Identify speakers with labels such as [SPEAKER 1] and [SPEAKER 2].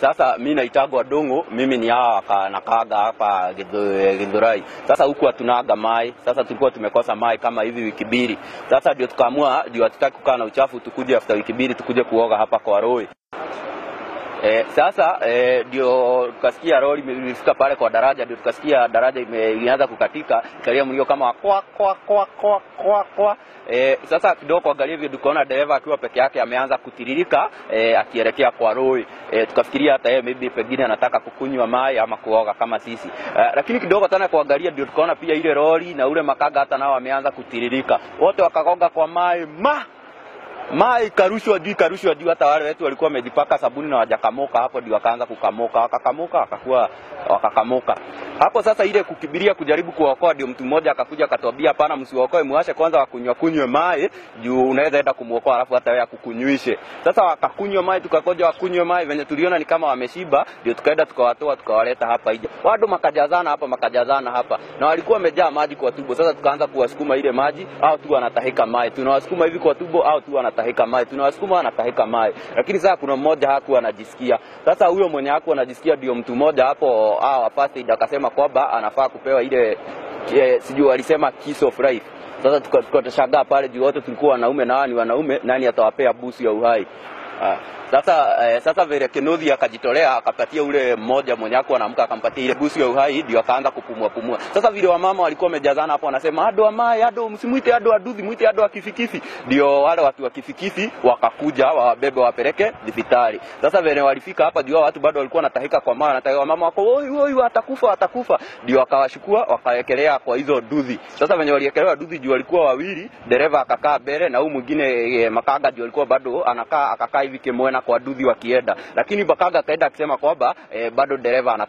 [SPEAKER 1] Sasa mimi naitagwa Dongo, mimi ni hawa nakaaga hapa Githurai. Sasa huku hatunaga mai. Sasa tulikuwa tumekosa mai kama hivi wiki mbili. Sasa ndio tukaamua, ndio hatutaki kukaa na uchafu, tukuje after wiki mbili tukuje kuoga hapa kwa Roy. Sasa ndio tukasikia lori imefika pale kwa daraja, ndio tukasikia daraja imeanza kukatika, ikalia mlio kama kwa kwa kwa kwa kwa kwa. Sasa kidogo kuangalia hivi tukaona dereva akiwa peke yake ameanza kutiririka akielekea kwa lori. Tukafikiria hata yeye maybe pengine anataka kukunywa maji ama kuoga kama sisi. Lakini kidogo tena kuangalia ndio tukaona pia ile lori na ule makaga hata nao ameanza kutiririka. Wote wakagonga kwa maji mai karushwa juu, karushwa juu. Hata wale wetu walikuwa wamejipaka sabuni na wajakamoka hapo, ndio wakaanza kukamoka, wakakamoka, wakakuwa wakakamoka hapo. Sasa ile kukibiria kujaribu kuokoa, ndio mtu mmoja akakuja akatuambia, hapana, msiokoe, muache kwanza wakunywa kunywe mai juu unaweza enda kumuokoa alafu hata wewe akukunywishe. Sasa wakakunywa mai, tukakoja wakunywe mai, venye tuliona ni kama wameshiba, ndio tukaenda tukawatoa tukawaleta hapa nje. Watu makajazana hapa, makajazana hapa, na walikuwa wamejaa maji kwa tumbo. Sasa tukaanza kuwasukuma ile maji, au tu wanatahika mai, tunawasukuma hivi kwa tumbo, au tu wanatahika mai, tunawasukuma wanatahika mai. Lakini sasa kuna mmoja hakuwa anajisikia. Sasa huyo mwenye hakuwa anajisikia ndio mtu mmoja hapo wa first aid akasema kwamba anafaa kupewa ile sijui walisema kiss of life. Sasa tukashangaa pale juu wote tulikuwa wanaume na ni wanaume, nani atawapea busu ya uhai? Sasa vile Kenothi akajitolea akapatia ule mmoja mwenye hakuwa anaamka, akampatia ile busu ya uhai, ndio akaanza kupumua pumua. Sasa vile wamama walikuwa wamejazana hapo wanasema ado amai, ado msimuite ado aduthi, muite ado akifikifi. Ndio wale watu wa kifikifi wakakuja wawabebe wapeleke hospitali. Sasa vile walifika hapa juu watu bado walikuwa wanatahika kwa maana, wanatahika wamama wako oi oi atakufa atakufa. Ndio akawashukua wakawekelea kwa hizo duthi. Sasa venye waliekelewa duthi juu walikuwa wawili, dereva akakaa mbele na huyu mwingine makaga juu alikuwa bado anakaa, akakaa hivi kimwena kwa duthi wakienda. Lakini Bakaga akaenda akisema kwamba bado dereva ana